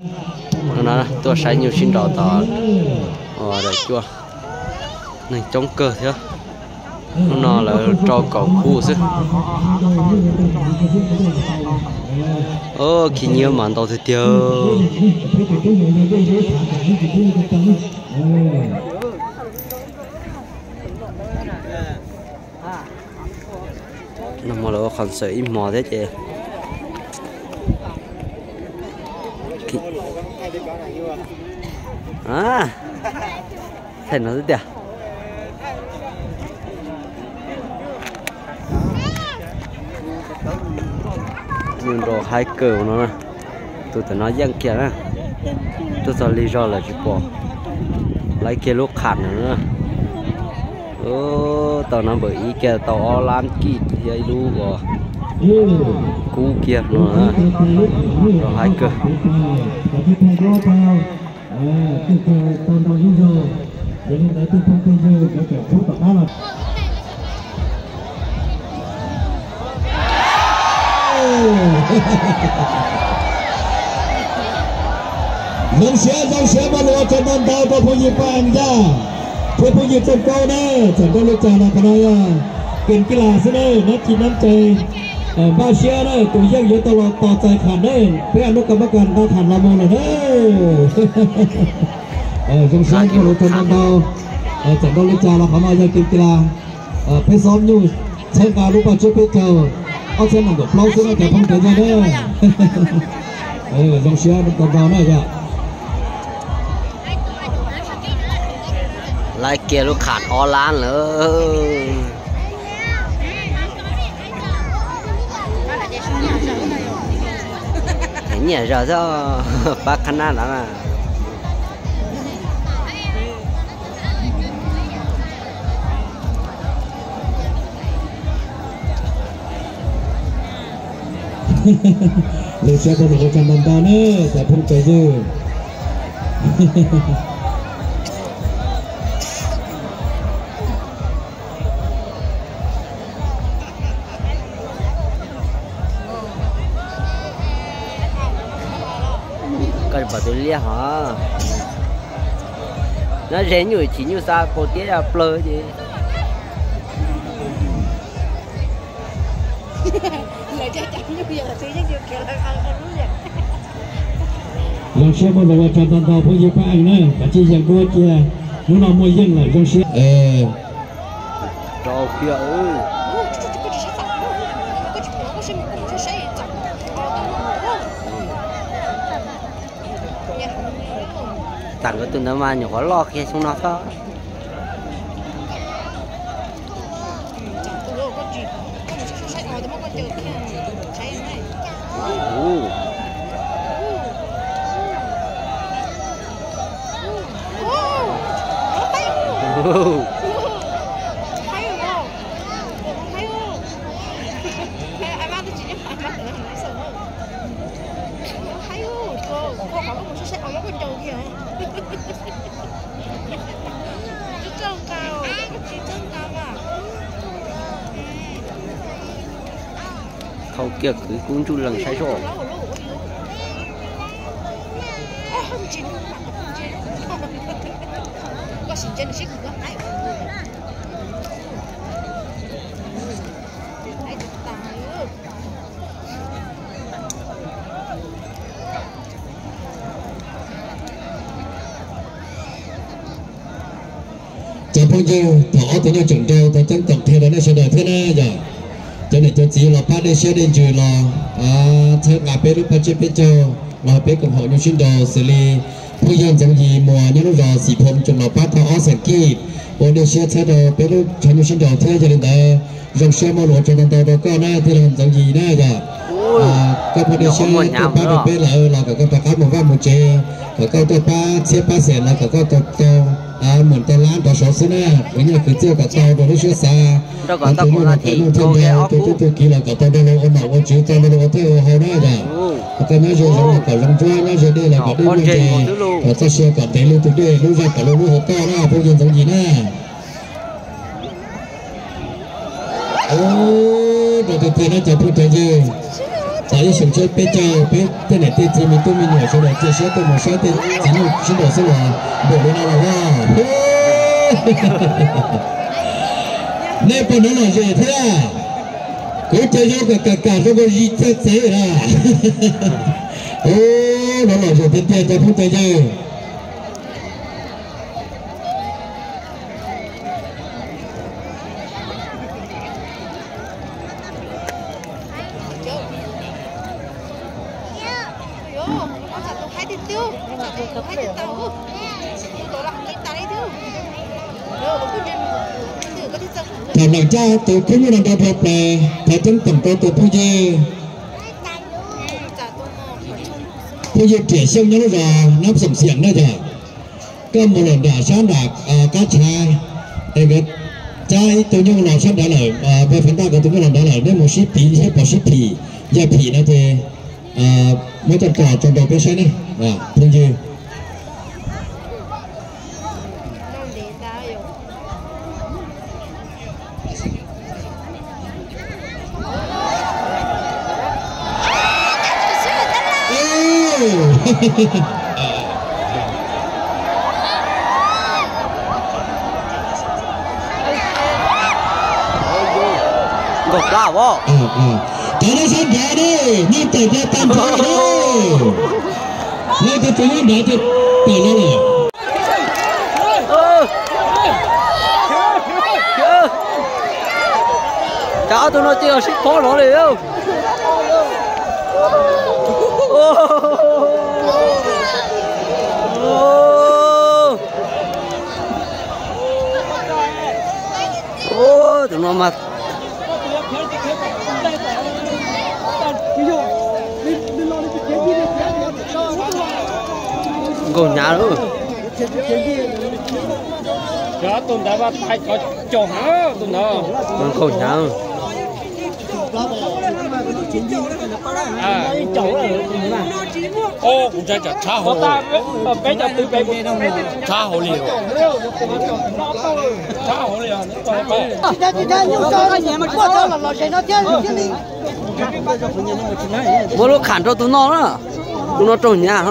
No tuaj saib nyuj sib nraus tom uas daim cuaj, neeg coob kawg thiab. Hnub no lawv rau kaum khub xwb. Khi nyiab mas ntau tiag tiag. Nag hmo lawv ua concert ib hmos thiab ces thaij no xwb tiag. Nyuj nraus haib kawg no na. Tus tam no yeej kiag na. Tuaj txog lig zog lawm tsis pom. Laib kiag lub qham no na. Tau no npawm ib kiag tau ob lab kij thiab ib lub uas kub kiag no na. Nraus haib kawg. Zoo siab zoo siab muaj lus ua tsaug ntau ntau rau phooj ywg Paj Ees Yaj thiab phooj ywg Txooj Kaub na. Txawm nrau li cas los qhov no yog keem kij las xwb na, nab ci nab cai, npaj siab na, tus yeej yuav tau los tos txais tham na. Peb a nub ka mab kas nqa tham los mus lawm na. Zoo siab muaj lus ua tsaug ntau ntau. Txawm nrau li cas los qhov no yog keem kij las. Peb xob nyuj txhawb nqa lub paj tsiab peb caug ob txhiab nees nkaum plaub xwb na cov phooj cov ywg na. Zoo siab ntau ntau na yom. Laib kiag lub qham ob lab lawm. Nyiam zog xwb, pab qhab nab ntawd na. Lus siab tau lus ua tsaug ntau ntau na cov phooj cov ywg. Koj pom tus liab hov, nyob ze nyuj chim nyuj xa kaus tiab plawg ces. Zoo siab muaj lus ua tsaug ntau ntau phooj ywg Paj Ees na, kav tsij yees dua cia, hnub no muaj yeej lawm zoo siab. Rau kiag. Tam nkawd tus ntawd mas nyuam qhuav loj kiag xyoo no xwb. Thau kiag kwv kub ntsuj lees saib soj. Cov phooj ywg, thaum ob tug nyuj tseem nrau tau ceeb toom qhia rau nej sawv daws thiab na yom. Cov niam cov txiv los pab dej siab dej ntsws los txhawb nqa peb lub paj tsiab peb caug los peb koom haum nyuj sib nraus xws li phooj ywg Ntxoov Yis Muas nyob lub zos Xim Phoo tseem los pab tau ob xeem kij ua dej siab txhawb rau peb lub tshav nyuj sib nraus thiab. Yog li ntawd zoo siab muaj lus ua tsaug ntau ntau rau koj na tij laug Ntxoov Yis na yom. Koj muaj dej siab tuaj pab rau peb lawm los kom koj rov qab mus vaj mus tsev, kom koj tuaj pab txhiab pab xees los kom koj tau tau mus tau lab nrov saud xwb na. Khwv nyiaj khwv txiaj kom tau rau lub siab xav, tus nyuj los kom muaj thiaj nrau, tus tub tus kiv los kom tau nrau los ua nom ua tswv, tau nrau los ua teb ua hau na yom. Kom koj nyob ze zoov los kom zoov ntsuab, nyob ze dej los kom dej muaj nres, kom txoj sia kom ntev li tus dej, lub zog kom luaj lub hauv toj na phooj ywg Ntxoov Yis na. Rau tiag tiag na cov phooj cov ywg, Los ib xyoo tshiab peb caug peb tej niam tej txiv me tub me nyuam sawv daws cia siab tuaj mus saib tej txiv nyuj sib nraus xwb los npaum li no los vaj. Nej puas hnov lom zem thiab? Kuv ces zoo kam kam kam zoo nkaus zis txawg txawv na. Hnov lom zem tiag tiag cov phooj cov ywg. Thaum lawm caj tus khub nyuj no nrau dhau plaws, thov ceeb toom rau tus phooj ywg, phooj ywg Riam Xyooj nyob lub zos Nab Xoom Xiam na yog. Koj mus lawm nram sab nram qab tshav, es nkawd cab ib tug nyuj los sab nrad lawm, npawg Fav Ntaj nkawd tus nyuj los nrad lawm, nej mus sib piv thiab pom sib phim, yog phim no ces muab coj los tso nrau peb saib ne, phooj ywg. Nkaug plab os. Cov nyob sab nrad ne, nej tawm kiag tag nrho ne. Nej tus twg nyob nrad ces tawm los lawm. Cov ob tug no ces sib phob los li. Tus no mas nkaug hnyav lawm. Tus ntawd mas tais cov caum heev tus ntawd. Nkaug hnyav. Kuv ntshai tsam tshab hauv, tshab hauv li, tshab hauv li. Muab lub kham rau tus no na, tus no raug hnyav.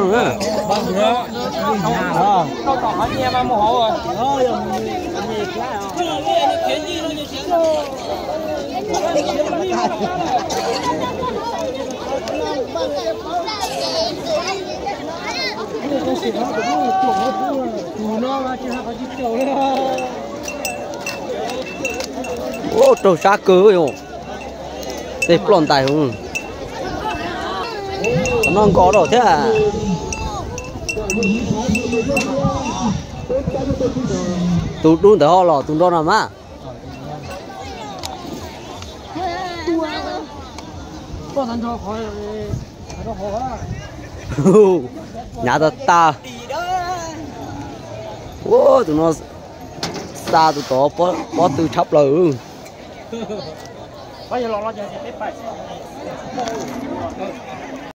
Ua raug sab kawg, tej ploj ntais. Qhov no nkos rau thiab. Tus dub ntawd ho los tus nrog no mas. Hnyav tas tas. Ua tus no xa tus tod pob tw tshab plaws.